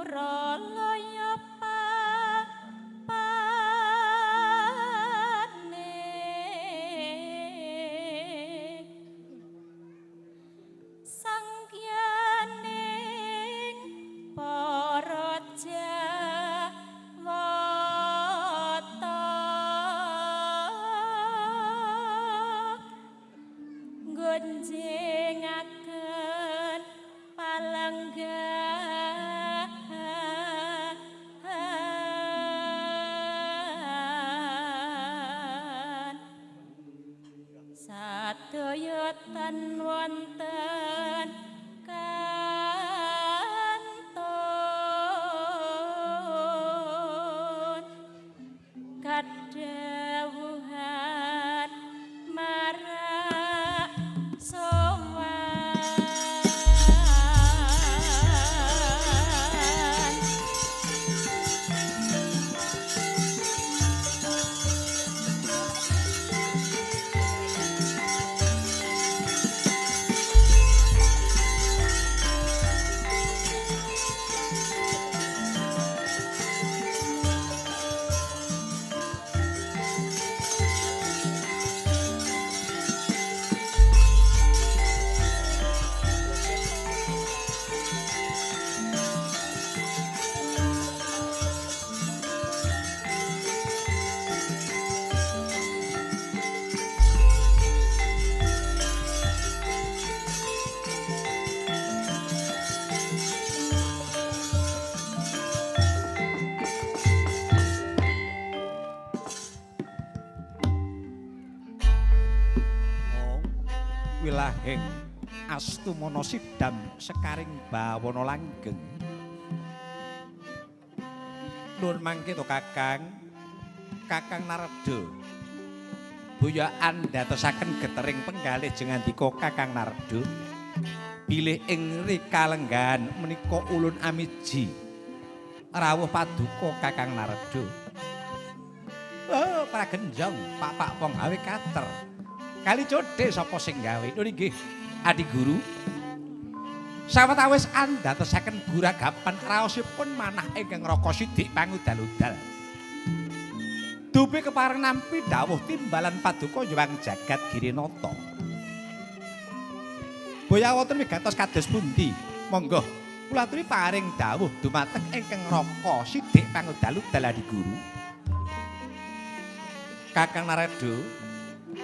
Puralaya papane sangyaning para jawata gonjengaken palenggahan sadaya tan wonten kantun kadhawuhan marak sowan. Wilahing astumana sidam sekaring bawana langgeng. Nuwun mangke to Kakang. Kakang Narda. Boya andadosaken getering penggalih jengandika Kakang Narda. Bilih ing rikalenggahan menika ulun amiji rawuh paduka Kakang Narda. Oh, pragenjong papak wong gawe kater. Kali codhe sapa sing gawe? Lho inggih, Adi Guru. Sawetawis andadosaken guragapan raosipun manah ingkang Raka Sidik pangudal-udal. Dupi kepareng nampi dawuh timbalan paduka Hyang Jagat Girinata. Boya wonten wigatos kados pundi? Monggo kula aturi paring dawuh dumateng ingkang Raka Sidik pangudal-udal Adi Guru. Kakang Narada,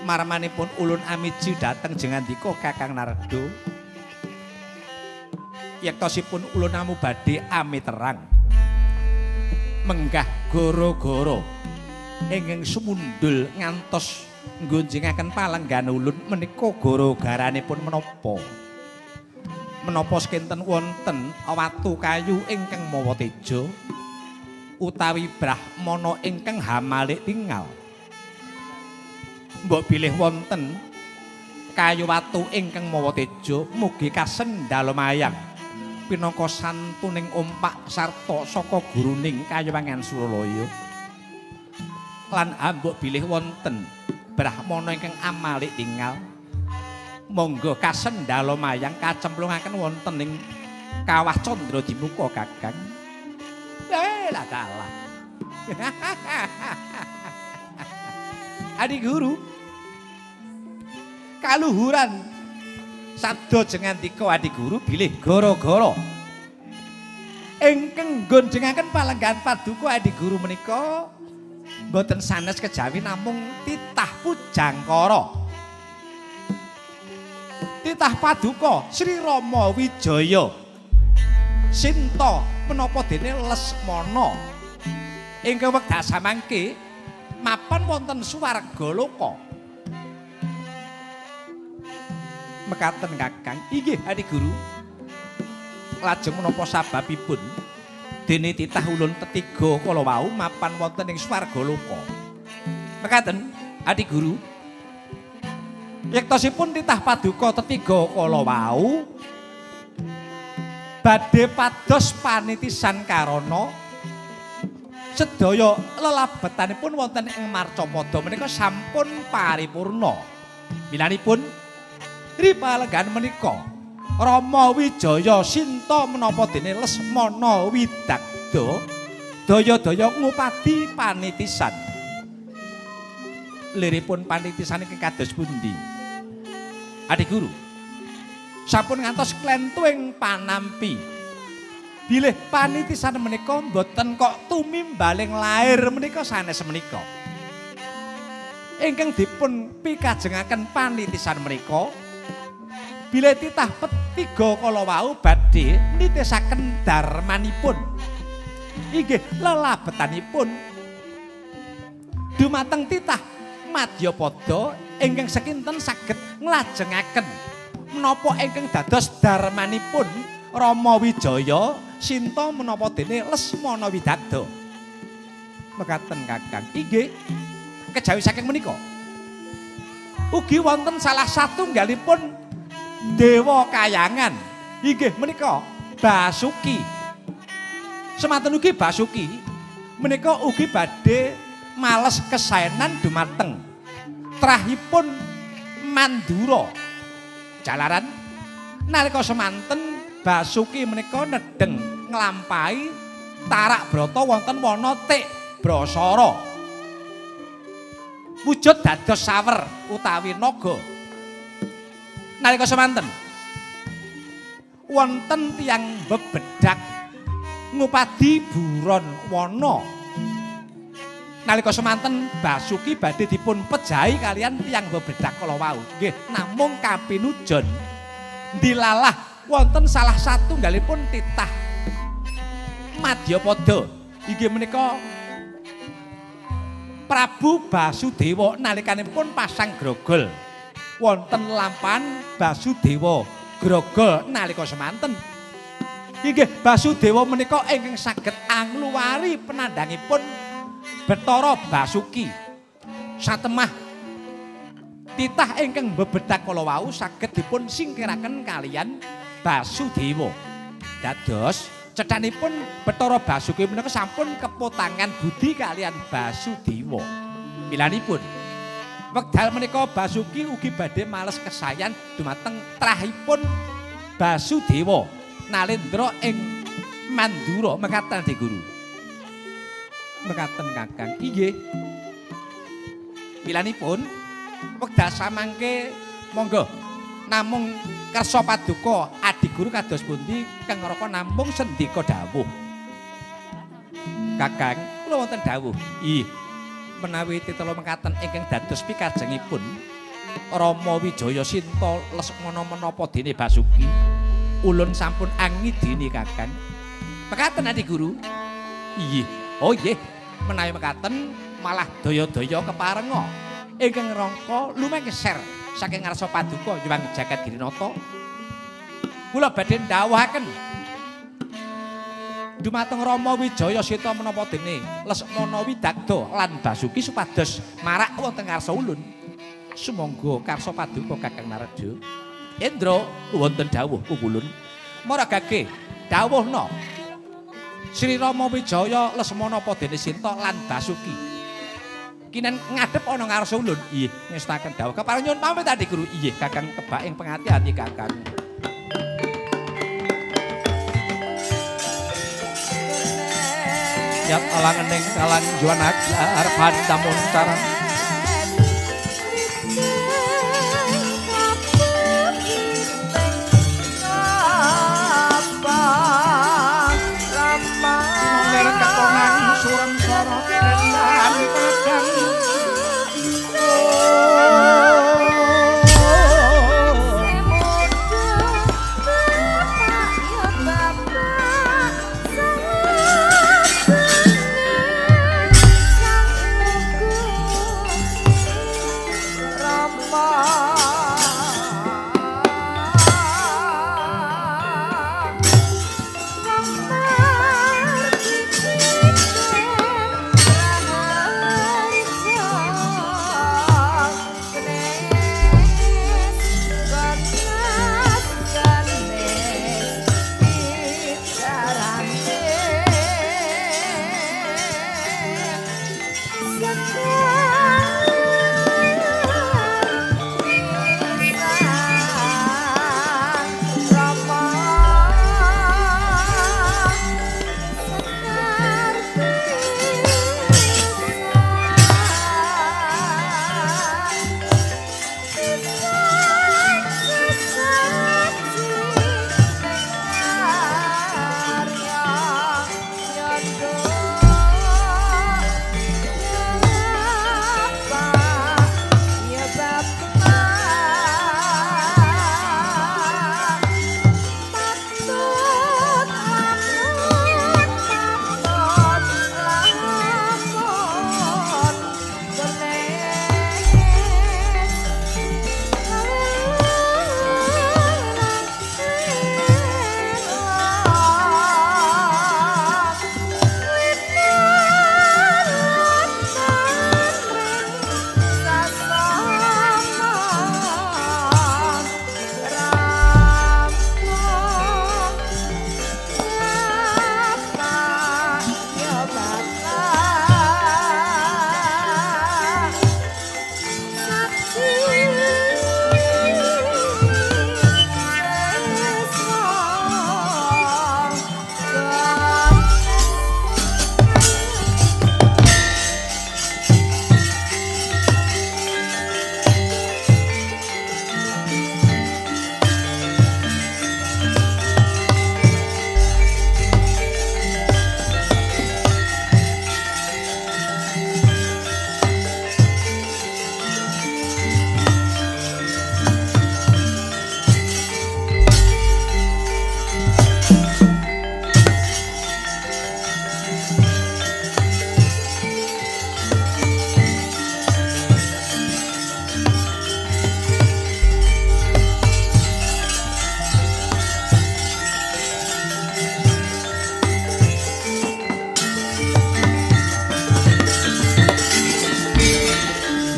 marmanipun ulun amiji dhateng jengandika Kakang Narada. Yektosipun ulun namu badhe ami terang. Menggah goro-goro ingkang sumundul ngantos nggonjengaken palenggan ulun menika goro-garanipun menapa? Menapa sekinten wonten watu kayu ingkang mawa teja utawi brahmana ingkang hamalik tingal? Mbok bilih wonten kayu watu ingkang mawa teja mugi kasendal mayang pinangka santuning ompak sarta saka guruning kayuwangan Suralaya. Lan ambok bilih wonten brahmana ingkang amalik tingal monggo kasendal mayang kacemplungaken wonten ing kawah Candra Dimuka Kakang. Lah dalah. Adi Guru, kaluhuran sabda jengandika Adi Guru bilih gara-gara ingkang nggonjengaken palenggahan paduka Adi Guru menika mboten sanes kejawi namung titah pujangkara. Titah paduka Sri Rama Wijaya Sinta menapa dene Lesmana ingkang wekdal samangke mapan wonten swarga loka. Mekaten Kakang. Inggih Adi Guru. Lajeng menapa sababipun dene titah ulun tetiga kala wau mapan wonten ing swarga loka? Mekaten Adi Guru. Yektosipun titah paduka tetiga kala wau badhe pados panitisan karana sedaya lelabetanipun wonten ing marcapada menika sampun paripurna. Milanipun ripalenggahan menika Rama Wijaya Sinta menapa dene Lesmana Widagda daya-daya ngupadi panitisan. Liripun panitisan ingkang kados pundi? Adi guru, sampun ngantos klentuing panampi. Bilih panitisan menika mboten kok tumimbaling lair menika sanes menika. Ingkang dipun pikajengaken panitisan menika bilih titah petiga kala wau badhe nitisaken darmanipun. Inggih lelabetanipun dumateng titah madyapada ingkang sekinten saged nglajengaken menapa ingkang dados darmanipun Rama Wijaya Sinta menapa dene Lesmana Widagda. Mekaten Kakang. Inggih. Kejawi saking menika ugi wonten salah satunggalipun dewa kayangan, inggih menika Basuki. Semanten ugi Basuki menika ugi badhe males kesaenan dumateng trahipun Mandura. Jalaran nalika semanten Basuki menika nedheng nglampahi tarak brata wonten wana Tik Brasara. Wujud dados sawer utawi naga. Nalika semanten wonten tiyang bebedak ngupadi buron wana. Nalika semanten Basuki badhe dipun pejahi kalian tiyang bebedak kala wau. Nggih, namung kapinujon dilalah wonten salah satunggalipun titah madyapada. Inggih menika Prabu Basudewa nalikanipun pasang grogol. Wonten lampahan Basudewa grogol nalika semanten. Inggih Basudewa menika ingkang saged angluwari penandhangipun Bathara Basuki. Satemah titah ingkang bebedak kala wau saged dipun singkiraken kalian Basudewa. Dados cethanipun Bathara Basuki menika sampun kepotangan budi kalian Basudewa. Milanipun wekdal menika Basuki ugi badhe males kesayan dumateng trahipun Basudewa nalendra ing Mandura. Mekaten Dik Guru. Mekaten Kakang. Inggih. Milanipun wekdal samangke monggo namung kersa paduka adi guru kados pundi Kang Raka namung sendika dawuh. Kakang, kula wonten dawuh. Ih, menawi titela mekaten ingkang dados pikajengipun Rama Wijaya Sinta Lesmana menapa dene Basuki, ulun sampun angidini Kakang. Mekaten adi guru. Inggih. Oh nggih, menawi mekaten malah daya-daya keparenga ingkang rangka lumekeser saking ngarsa paduka Hyang Jagat Girinata. Kula badhe ndhawuhaken dumateng Rama Wijaya Sinta menapa dene Lesmana Widagda lan Basuki supados marak wonten ngarsa ulun. Sumangga karsa paduka Kakang Narada. Indra wonten dawuh kukulun. Maragake dawuhna Sri Rama Wijaya Lesmana apa dene Sinta lan Basuki. Kinen ngadhep ana ngarsa ulun. Inggih, ngestaken dawuh. Kepareng nyuwun pamit Adi Guru. Inggih, Kakang kebak ing pengati-ati Kakang. Yat alangening kalan juwana aglar pandamun cara. Ler katonang surem sora tiresan padang. Bapak.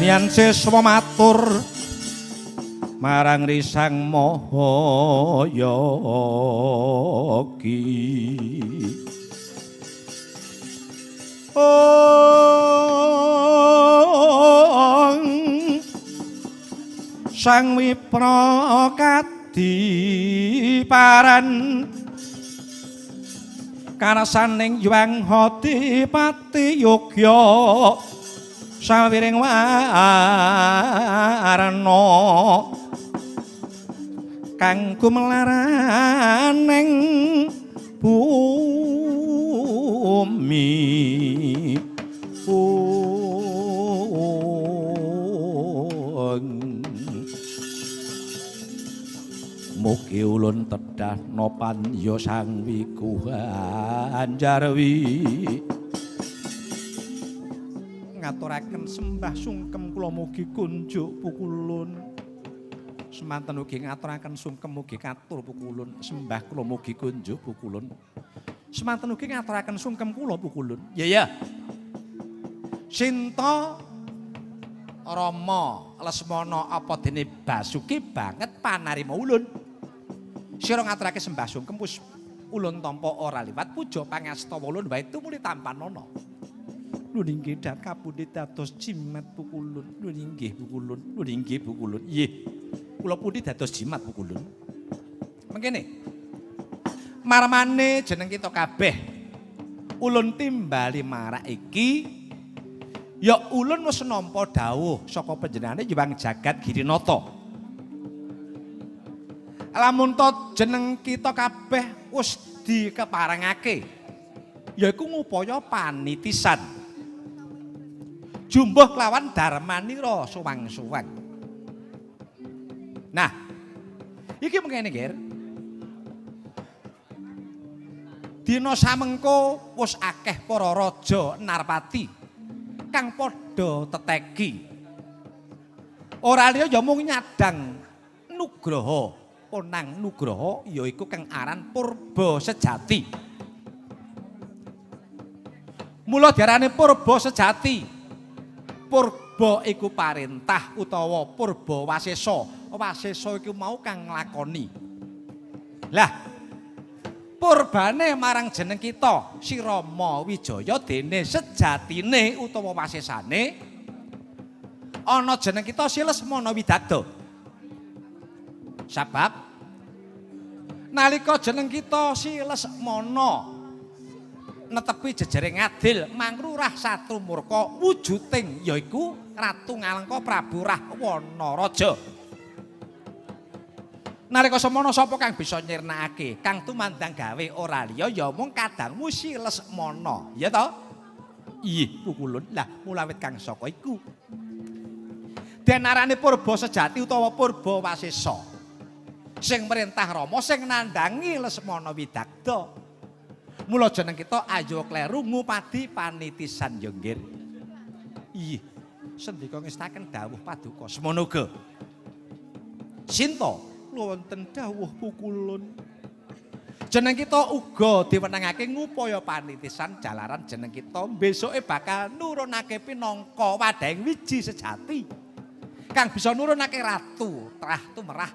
Nian siswa matur marang Risang Mahayogi. Ong Sang Wipra kadiparan karasaning Hyang Adipati Yogya sawiring warna kang gumelaraning bumi. Mugi ulun tedhah nopan ya Sang Wiguhanjarwi. Ngaturaken sembah sungkem kula mugi kunjuk pukulun. Semanten ugi ngaturaken sungkem mugi katur pukulun. Sembah kula mugi kunjuk pukulun. Semanten ugi ngaturaken sungkem kula pukulun. Ya ya. Sinta Rama Lesmana apa dene Basuki banget panarima ulun. Sira ngaturake sembah sungkem wis ulun tampa ora liwat puja pangastawa ulun wae tumuli tampanana. Lho inggih dat kapundhit dados jimat pukulun. Lho inggih pukulun. Lho inggih pukulun. Nggih. Kula pundi dados jimat pukulun. Mengkene. Marmane jeneng kita kabeh ulun timbali marak iki ya ulun wis nampa dawuh saka panjenengane Hyang Jagat Girinata. Lamun to jeneng kita kabeh wis dikeparengake yaiku ngupaya panitisan. Jumbuh kelawan darmanira suwang-suwang. Nah, iki mengene, Ger. Dina samengko wis akeh para raja Narpati kang padha teteki. Ora liya ya mung nyadang nugraha, ponang nugraha yaiku kang aran Purba Sejati. Mula diarani Purba Sejati. Purba iku parentah utawa Purba Wasesa. Wasesa iku mau kang nglakoni. Lah, purbane marang jeneng kita Si Rama Wijaya dene sejatine utawa wasesane ana jeneng kita Si Lesmana Widagda. Sebab nalika jeneng kita Si Lesmana netepi jejere ngadil mangrurah Satru Murka wujuding yaiku Ratu Ngalengka Prabu Rahwana Raja. Nalika semono sapa kang bisa nyirnakake kang tumandang gawe ora liya ya mung kadangmu Si Lesmana, ya to? Ih, pukulun. Lah, mulawit kang saka iku den arane Purba Sejati utawa Purba Wasesa. Sing merintah Rama sing nandhangi Lesmana Widagda. Mula jeneng kita ayo kleru ngupadi panitisan ya nggih. Ih, sendika ngestaken dawuh paduka semono uga. Sinta wonten dawuh pukulun. Jeneng kita uga diwenangake ngupaya panitisan jalaran jeneng kita besoke bakal nurunake pinangka wadahing wiji sejati. Kang bisa nurunake ratu, trah tumerah,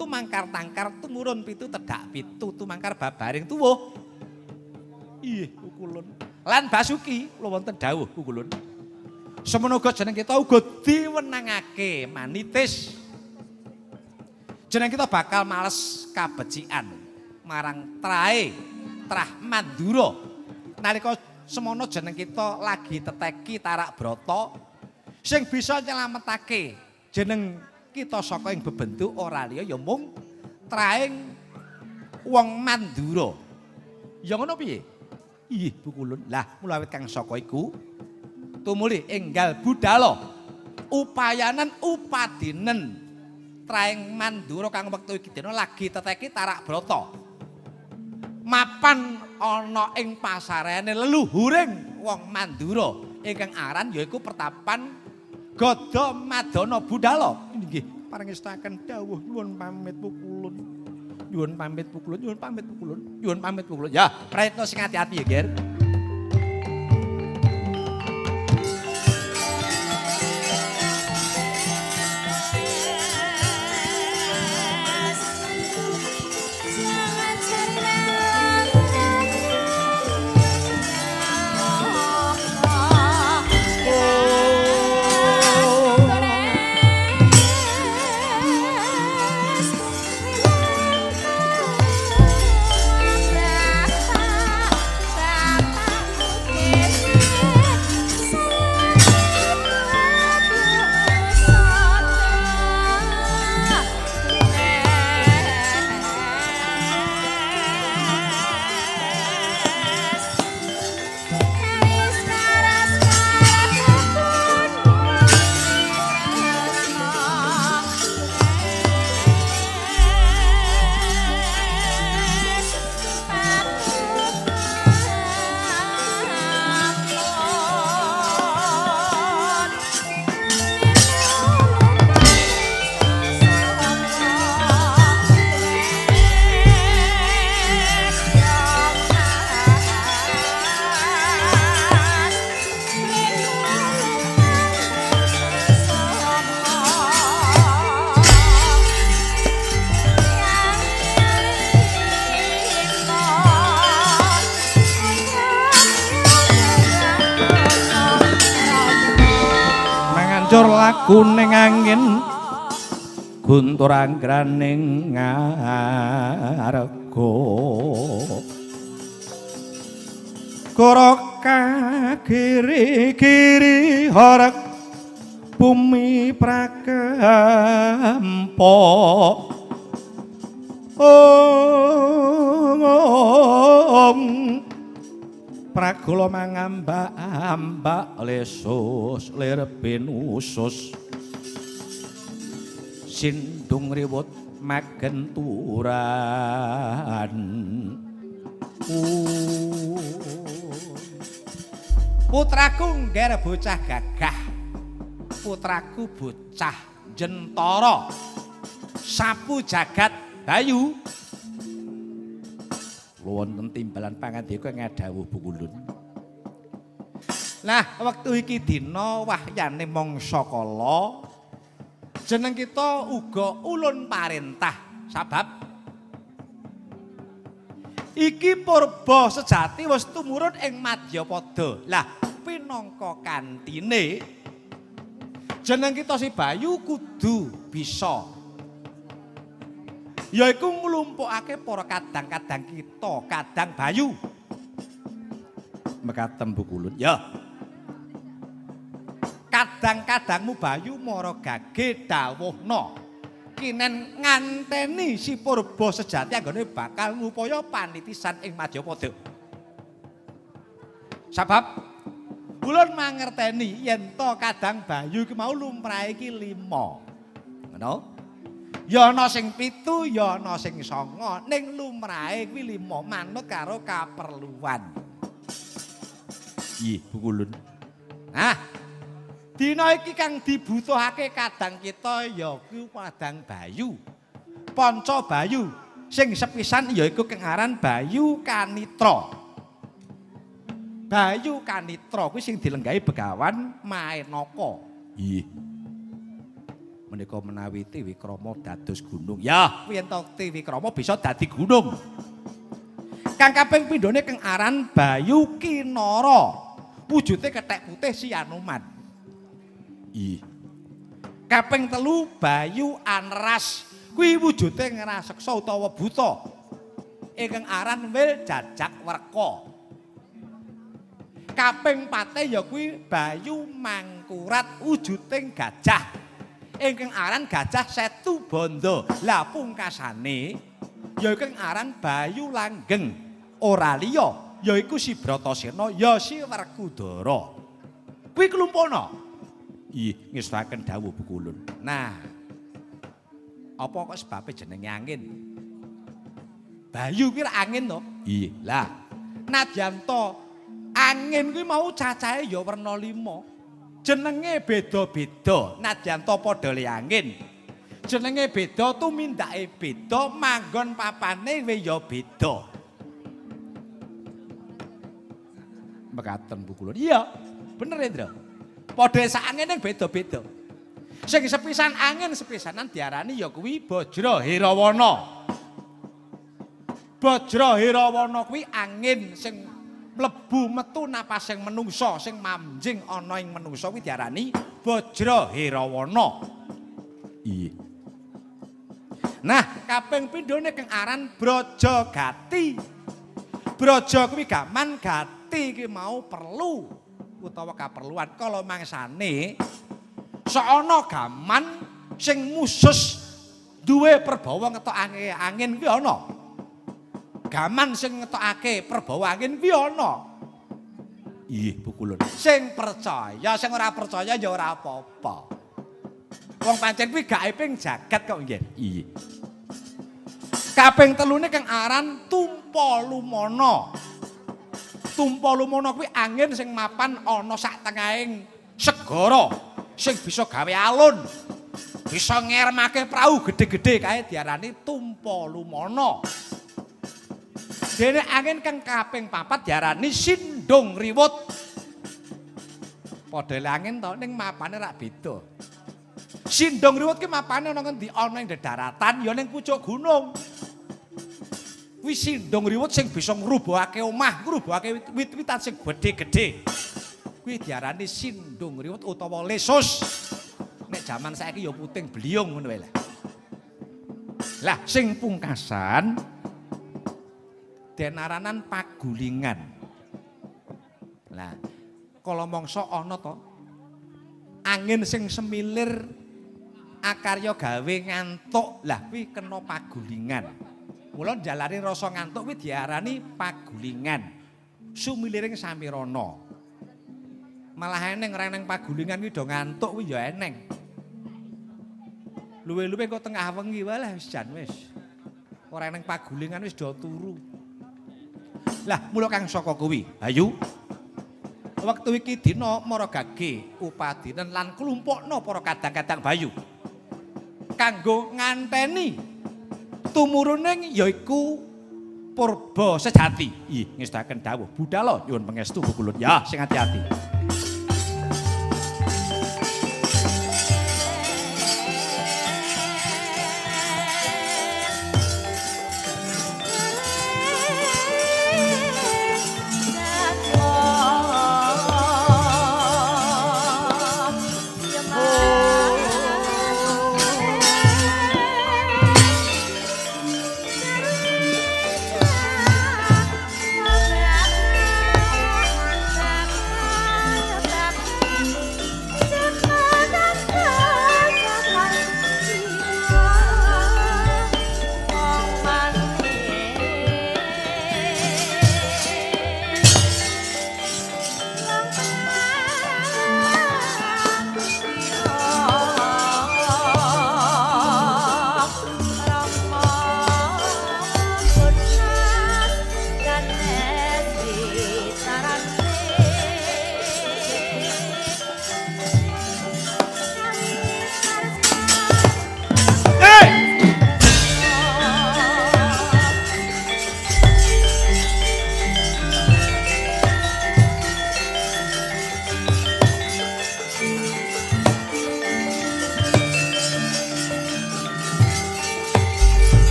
tumangkar tangkar, tumurun pitu tedhak pitu, tumangkar babaring tuwuh. Ih, pukulun. Lan Basuki kula wonten dawuh pukulun. Semono uga jeneng kita uga diwenangake manitis. Jeneng kita bakal males kabecikan marang trae trah Mandura. Nalika semono jeneng kita lagi teteki tarak brata sing bisa nyelametake jeneng kita saka ing bebentuk ora liya ya mung traeng wong Mandura. Ya ngono piye? Ih, pukulun. Lah, mulawit kang saka iku tumuli enggal budala upayanan upadinen traeng Mandura kang wektu iki dina lagi teteki tarak brata. Mapan ana ing pasarene leluhuring wong Mandura ingkang aran yaiku pertapan Gada Madana Budala. Inggih, parengestaken dawuh nyuwun pamit pukulun. Nyuwun pamit pukulun, nyuwun pamit pukulun, nyuwun pamit pukulun. Ya, prayitna sing ati-ati ya, Ger. Banjur laku ning angin guntur anggraning ngarga. Goroka kiri-kiri horeg bumi prakampa. Om pragala mangambak-ambak lesus lir pinusus sindung riwut magenturan. Putraku ngger bocah gagah, putraku bocah jentara, sapu jagat Bayu. Wonten timbalan pangandika ngadhawuh Bukulun. Nah, wektu iki dina wahyane mangsa kala, jeneng kita uga ulun parentah sabab iki purba sejati wis tumurun ing Madyapada. Lah, pinangka kantine jeneng kita si Bayu kudu bisa yaiku nglumpukake para kadang-kadang kita, kadang Bayu. Mekaten Bukulun. Ya. Kadang-kadangmu Bayu mara gage dawuhna. Kinen nganteni si purba sejati anggone bakal ngupaya panitisan ing Madyapada. Sabab ulun mangerteni yen to kadang Bayu iki mau lumrahe iki 5. Ngono? Ya ana sing 7, ya ana sing 9, ning lumrahe kuwi 5 manut karo kaperluan. Nggih, Bukulun. Nah, dina iki kang dibutuhake kadang kita ya kuwi kadang Bayu. Panca Bayu sing sepisan yaiku kang aran Bayu Kanitra. Bayu Kanitra kuwi sing dilenggahi Begawan Maenaka. Nggih. Menika menawi Tiwikrama dados gunung. Ya, yen to Tiwikrama bisa dadi gunung. Kang kaping pindhone kang aran Bayu Kinara. Wujude kethek putih si Anoman. Ih. Kaping 3 Bayu Anras. Kuwi wujude ngraseksa utawa buta. Ingkang aran Wil Jajak Werka. Kaping 4 ya kuwi Bayu Mangkurat wujuding gajah. Ingkang aran Gajah Setu Bondo. Lah pungkasane ya ingkang aran Bayu Langgeng. Ora liya yaiku si Bratasena ya si Werkudara. Kuwi klumpukna. Ih, ngestuaken dawuh Bukulun. Nah, apa kok sebabe jenenge angin? Bayu kuwi angin to? Iya. Lah, nadyan to angin kuwi mau cacahe ya werna 5. Jenenge beda-beda, nadyan to padha le angin. Jenenge beda tumindake beda, manggon papane we ya beda. Mekaten Bukulun. Iya, bener Indra. Padha sak angin ning beda-beda. Sing sepisan angin sepisanan diarani ya kuwi Bajra Hirawana. Bajra Hirawana kuwi angin sing mlebu metu napasing menungsa, sing manjing ana ing menungsa kuwi diarani Bajra Hirawana. Iya. Nah, kaping pindhone kang aran Braja Gati. Braja kuwi gaman, gati ki mau perlu utawa kaperluan. Kala mangsane sono gaman sing musus duwe perbawa ngetokake angin kuwi ana. Gaman sing ngetokake perbawa angin kuwi ana. Ih, Bukulun. Sing percaya, sing ora percaya ya ora apa-apa. Wong pancen kuwi gaibing jagat kok nggih. Iya. Kaping telune kang aran Tumpa Lumana. Tumpa Lumana kuwi angin sing mapan ana sak tengahing segara sing bisa gawe alun. Bisa ngermake prau gedhe-gedhe kae diarani Tumpa Lumana. Dene angin kang kaping 4 diarani Sindung Riwut. Padha angin to ning mapane rak beda. Sindung Riwut ki mapane ana ngendi? Ana ing daratan ya ning pucuk gunung. Kuwi Sindung Riwut sing bisa ngrubuhake omah, ngrubuhake wit-witan sing gedhe-gedhe. Kuwi diarani Sindung Riwut utawa lesus. jaman saiki ya puting beliung ngono wae lah. Lah sing pungkasan denaranan pagulingan. Lah kala mangsa ana to angin sing semilir akarya gawe ngantuk. Lah kuwi kena pagulingan. Mula njalari rasa ngantuk kuwi diarani pagulingan. Sumiliring samirana. Malah eneng ora eneng pagulingan kuwi do ngantuk kuwi ya eneng. Luwe-luwe kok tengah wengi wae lah wis jan wis. Ora eneng pagulingan wis do turu. Lah mula kang saka kuwi, Bayu. Wektu iki dina maragage upadinen lan klumpukna para kadang-kadang Bayu. Kanggo nganteni tumuruning yaiku purba sejati. Ih, ngestaken dawuh budhalo nyuwun pangestu kukulun. Ya, sing ati-ati.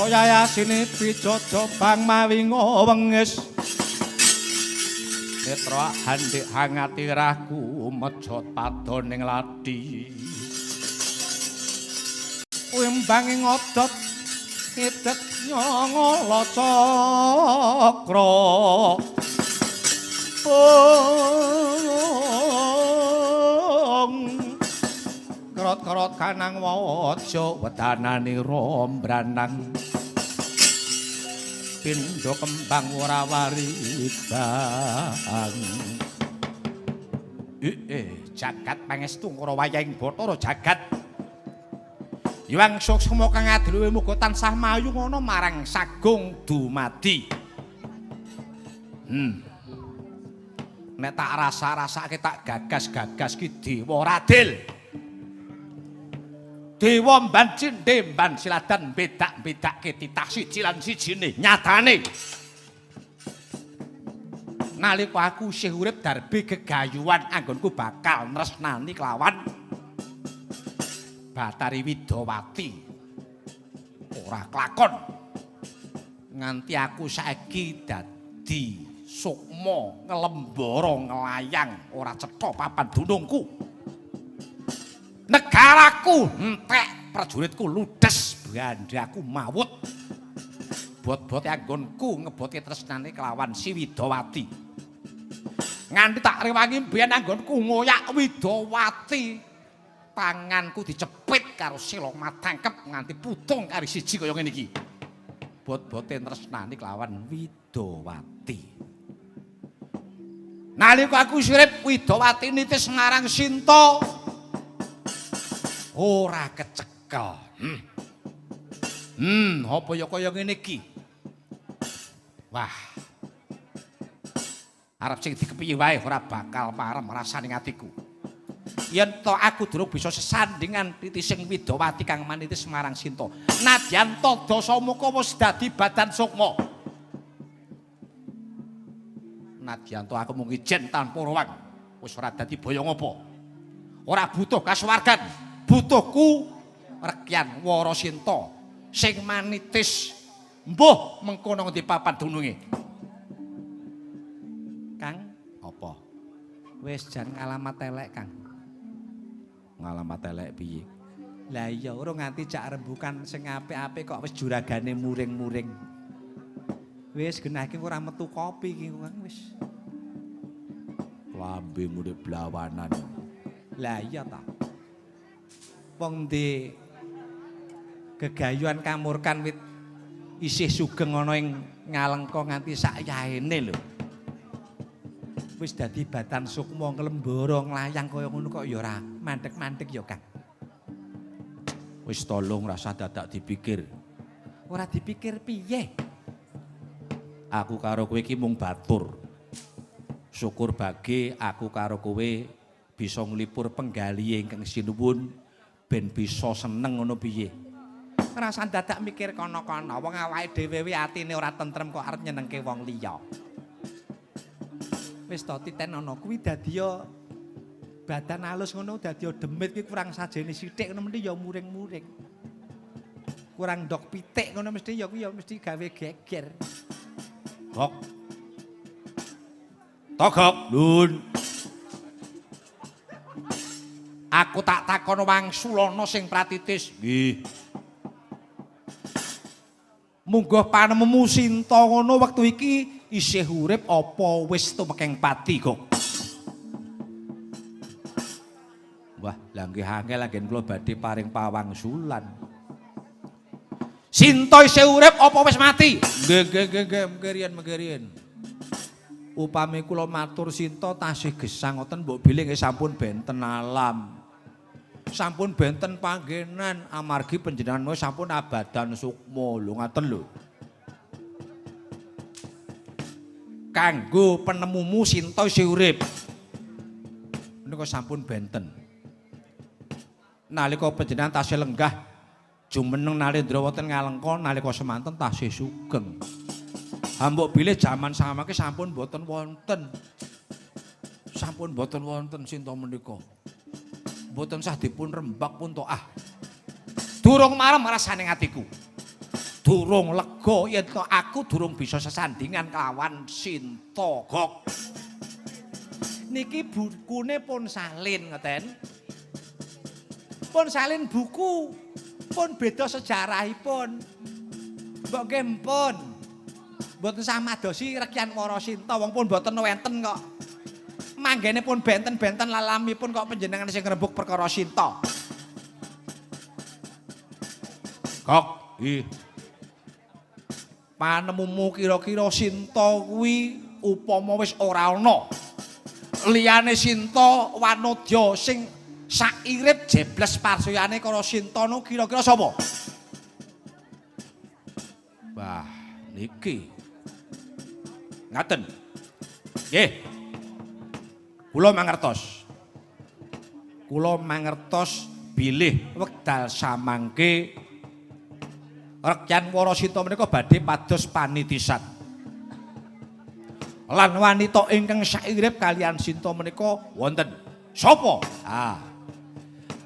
Yayasine pijojo bang mawi wengis netra handik hangati rahku mejot padoning ladi wembange ngodot ngedet nyangala cakra krot-krot kanang waja wedanane rombranang pindha kembang ora waribang. Jagat pangestu ngara wayahing Bathara jagat. Yuwang suksma kang adluwe muga tansah mayu ngono marang sagung dumadi. Nek tak rasa-rasake tak gagas-gagas ki Dewa Radil. Dewa mban cindhe mban siladan bedak-bedakke titah siji lan sijine nyatane. Nalika aku isih urip darbe gegayuhan anggonku bakal nresnani kelawan Bathari Widawati. Ora klakon. Nganti aku saiki dadi sukma nglembara nglayang ora cetha papan dunungku. Negaraku entek, prajuritku ludes, bandhaku mawut. Bot-bote anggonku ngebote tresnane kelawan si Widawati. Nganti tak rewangi mbiyen anggonku ngoyak Widawati. Tanganku dicepit karo sila matangkep nganti putung kari siji kaya ngene iki. Bot-bote tresnane kelawan Widawati. Nalika aku urip Widawati nitis marang Sinta ora kecekel. Apa ya kaya ngene iki? Wah. Arep sing dikepiye wae ora bakal parem rasane atiku. Yen to aku durung bisa sesandingan titising Widawati kang manitis marang Sinta. Nadyan to Dasamuka wis dadi badan sukma. Nadyan to aku mung ijen tanpa ruwang, wis ora dadi boyong apa. Ora butuh kasuwargan, butuhku rekyan Wara Sinta sing manitis mbuh mengkono ngendi papan dununge. Kang, apa? Wis jan ngalamat elek, Kang. Ngalamat elek piye? Lah iya urung nganti cak rembukan sing apik-apik kok wis juragane muring-muring. Wis genah iki ora metu kopi iki Kang wis. Lambemu ndek blawanan. Lah iya ta. Wong ndi gegayuhan kamurkan wit isih sugeng ana ing Ngalengka nganti sak yaene lho. Wis dadi batan sukma nglembara nglayang kaya ngono kok ya ora mandek-mandek ya Kang. Wis tolong rasa dadak dipikir. Ora dipikir piye? Aku karo kowe iki mung batur. Syukur bagi aku karo kowe bisa nglipur penggalih ingkang sinuwun ben bisa seneng ngono piye. Rasa dadak mikir kono-kono, wong awake dhewe wi atine ora tentrem kok arep nyenengke wong liya. Wis to titen ana kuwi dadi ya badan alus ngono dadi ya demit kuwi kurang sajene sithik ngono mesti ya muring-muring. Kurang ndok pitik ngono mesti ya kuwi ya mesti gawe geger. Gok. Togok, Lun. Aku tak takon wangsulana sing pratitis. Nggih. Munggah panemu Sinta ngono wektu iki isih urip apa wis tumekeng pati, Gok? Wah, lha nggih angel anggen kula badhe paring pawangsulan. Sinta isih urip apa wis mati? Nggih, nggih, nggih, nggih, mengkerian, mengkerian. Upami kula matur Sinta tasih gesang ngoten mbok bilih nggih sampun benten alam. Sampun benten panggenan amargi panjenengan sampun abadan sukma lho ngaten lho. Kanggo penemumu Sinta isih urip. Menika sampun benten. Nalika panjenengan tasih lenggah jumeneng Nalendra wonten Ngalengka nalika semanten tasih sugeng. Mbok bilih jaman samangke sampun boten wonten. Sampun boten wonten Sinta menika. Mboten sah dipun rembak pun to ah. Durung marem rasane atiku. Durung lega yen to aku durung bisa sesandingan kelawan Sinta Gok. Niki bukune pun salin ngoten. Pun salin buku, pun beda sejarahipun. Mbok nggih mpun. Mboten sah madosi rekyan Wara Sinta wong pun mboten wenten kok. Manggene pun benten-benten lalamipun kok panjenengan sing ngrembug perkara Sinta. Gok, nggih. Panemumu kira-kira Sinta kuwi upama wis ora ana. Liyane Sinta wanodya sing sairip jebles parsuyane karo Sinta nu kira-kira sapa? Wah, niki. Ngaten. Nggih. Kula mangertos. Kula mangertos bilih wekdal samangke rekyan Wara Sinta menika badhe pados panitisan. Lan wanita ingkang sairip kalian Sinta menika wonten. Sapa? Ah.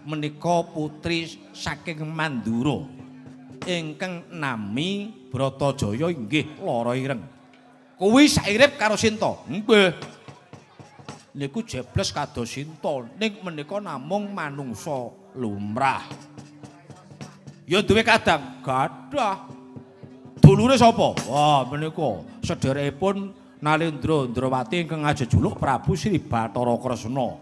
Menika putri saking Mandura ingkang nami Bratajaya inggih Lara Ireng. Kuwi sairip karo Sinta. Nggih. Niku jebles kados Sinta ning menika namung manungsa lumrah. Ya duwe kadang gadah. Dulure sapa? Wah, menika sederekipun Nalendra Ndrawati ingkang ajejuluk Prabu Sri Bathara Kresna.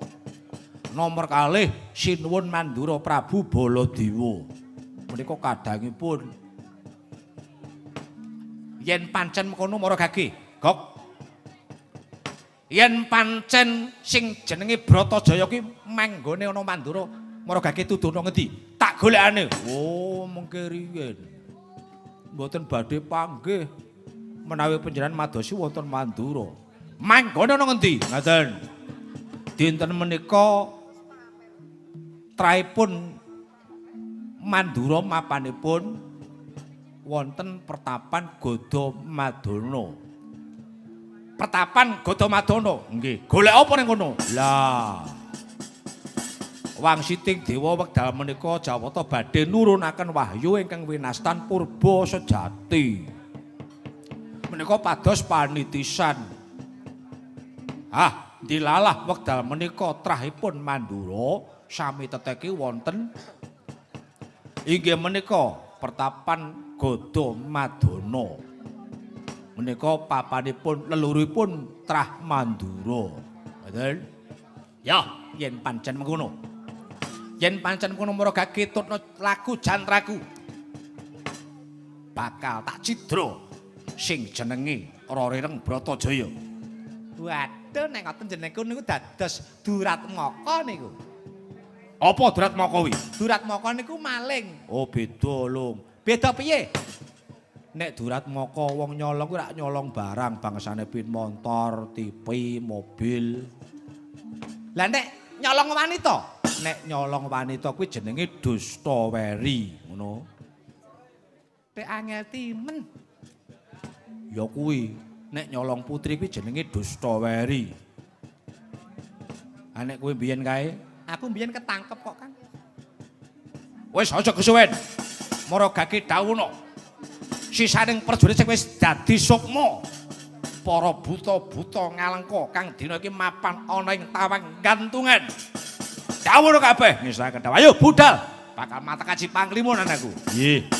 Nomor kalih Sinuwun Mandura Prabu Baladewa. Menika kadangipun. Yen pancen mengkono mara gage, Gok. Yen pancen sing jenenge Bratajaya ki manggone ana Mandura, maragake tuduhna ngendi? Tak golekane. Oh, mengke riyen. Mboten badhe panggih menawi panjenengan madosi wonten Mandura. Manggone ana ngendi? Ngaten. Dinten menika traipun Mandura mapanipun wonten pertapan Godamadana. Pertapan Godamadana? Nggih. Golek apa ning kono? Lah. Wangsiting dewa wekdal menika Jawata badhe nurunaken wahyu ingkang winastan purba sejati. Menika pados panitisan. Ah, dilalah wekdal menika trahipun Mandura sami teteki wonten inggih menika pertapan Godamadana. Menika papanipun leluhuripun trah Mandura. Betul? Ya, yen pancen mengkono. Yen pancen mengkono maraga ketutno laku jantraku. Bakal tak cidra sing jenenge Rorireng Bratajaya. Waduh, nek ngoten jenengku niku dados Duratmaka niku. Apa Duratmaka kuwi? Duratmaka niku maling. Oh, beda, Lung. Beda piye? Nek Duratmaka wong nyolong kuwi rak nyolong barang bangsane pin motor, TV, mobil. Lah nek nyolong wanita? Nek nyolong wanita kuwi jenenge Dustaweri, ngono. Tek angel timen. Ya kuwi, nek nyolong putri kuwi jenenge Dustaweri. Ha nek kuwi mbiyen kae, aku mbiyen ketangkep kok, Kang. Wis aja kesuwen. Maragake dawuhna. Sisaning prajurit sing wis dadi sukma. Para buta-buta ngalengka kang dina iki mapan ana ing tawang gantungan. Dawuhna kabeh ngesaken dawuh. Ayo budal. Bakal matakaji panglimunan aku. Nggih.